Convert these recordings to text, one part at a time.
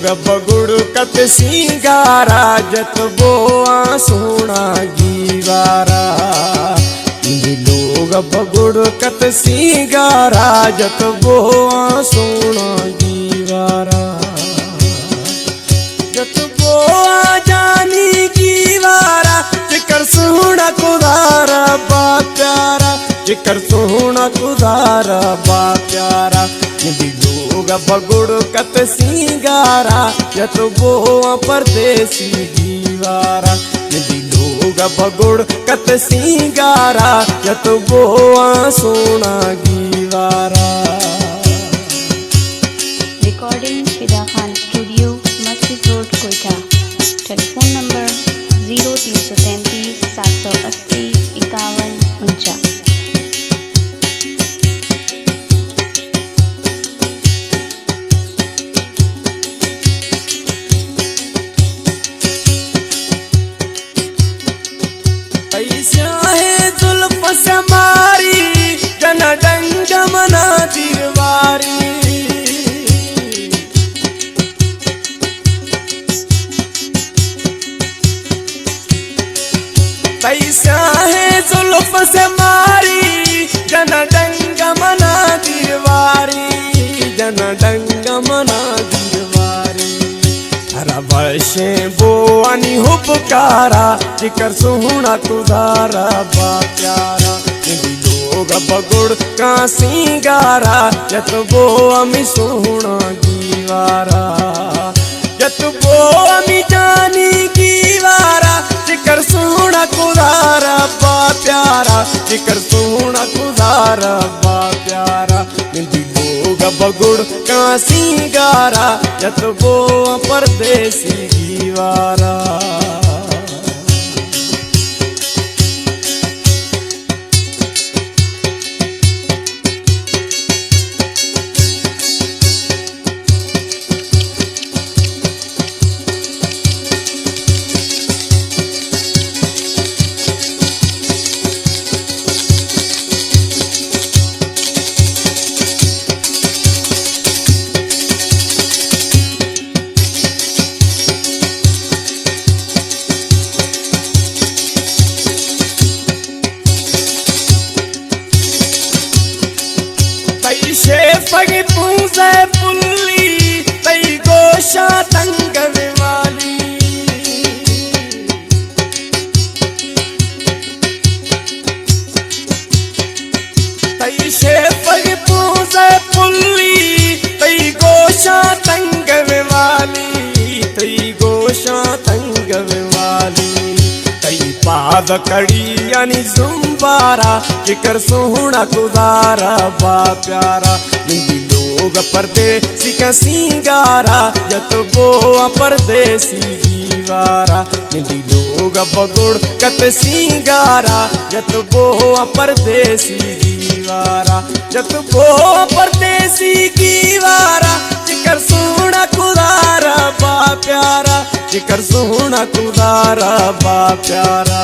لوگ بگڑ کت سینگارا، جت بواں سونا گیوارا۔ لوگ بگڑ کت سینگارا، جت بواں سونا گیوارا۔ جت بواں جانی گیوارا، چکر سونا کدارا با پیارا، چکر سونا کدارا با پیارا۔ نندی لوگ بگڑ کت سینگارا، جت بواں پردیسی گیوارا۔ نندی لوگ بگڑ کت سینگارا، جت بواں سونا گیوارا۔ ریکارڈنگ فدا خان اسٹوڈیو، مسجد روڈ، کوئٹہ۔ ٹیلیفون نمبر زیرو تین سو تینتیس سات سو اسی اکاون انچاس۔ تئی سیاہیں زلف سماری، جن ڈنگ منا دیواری۔ تئی سیاہیں زلف سماری، جن ڈنگ منا دیواری، جن ڈنگ منا دیواری۔ ہر وشیں بوانی حب کارا، چکر سونا کدارا با پیارا۔ نندی لوگ بگڑ کاں سینگارا، جت بو ہمی سونا گیوارا۔ جت بو ہمی جانی گیوارا، چکر سونا کدارا با پیارا، چکر سونا کدارا با پیارا۔ نندی لوگ بگڑ کاں سینگارا، جت بو پردیسی گیوارا۔ تئی شیفگ پونزہ پلی، تئی گوشاں تنگ والی۔ تئی شیفگ پونزہ پلی، تئی گوشاں تنگ والی، تئی گوشاں تنگ والی۔ تئی پاد کڑی یعنی زمبارا، چکر سونا کدارا با پیارا۔ نندی لوگ پردیسی کاں سینگارا، جت بو پردیسی گیوارا۔ نندی لوگ بگڑ کت سینگارا، جت بو پردیسی گیوارا۔ جت بو پردیسی گیوارا، چکر سونا کدارا با پیارا، چکر سونا کدارا با پیارا۔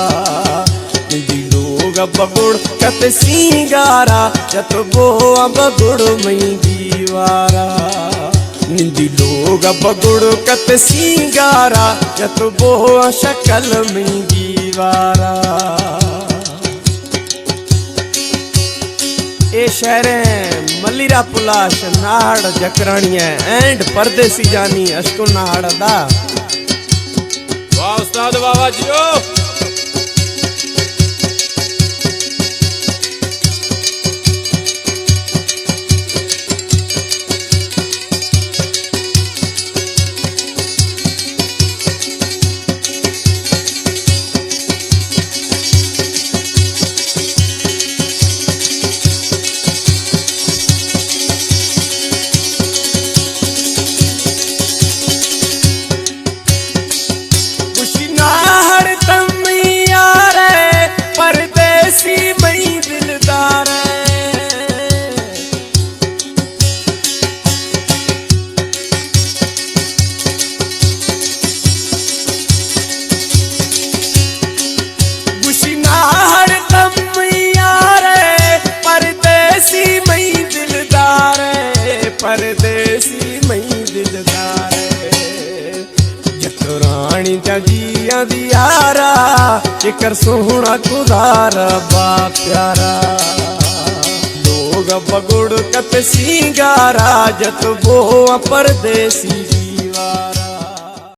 نندی لوگ بگڑ کت سینگارا، جت بو بگڑ مئی گیوارا۔ نندی لوگ بگڑ کت سینگارا، جت بو شکل مئی گیوارا۔ اے شعر ایں ملیرا پلاش ناہڑ جکرانی ءِ اینڈ پردیسی جانی اشکو ناہڑ دا۔ واہ استاد واہ، واہ جیو۔ گوشی ناہڑ تمئی یار ءِ، پردیسی مئی دلدار ءِ۔ گوشی ناہڑ تمئی یار ءِ، پردیسی مئی دلدار ءِ، پردیسی مئی دلدار ءِ۔ جیاں دیارا، چکر سوہنا کدار با پیارا۔ لوگ بگڑ کت سینگارا، جت بو پردیسی دیوار۔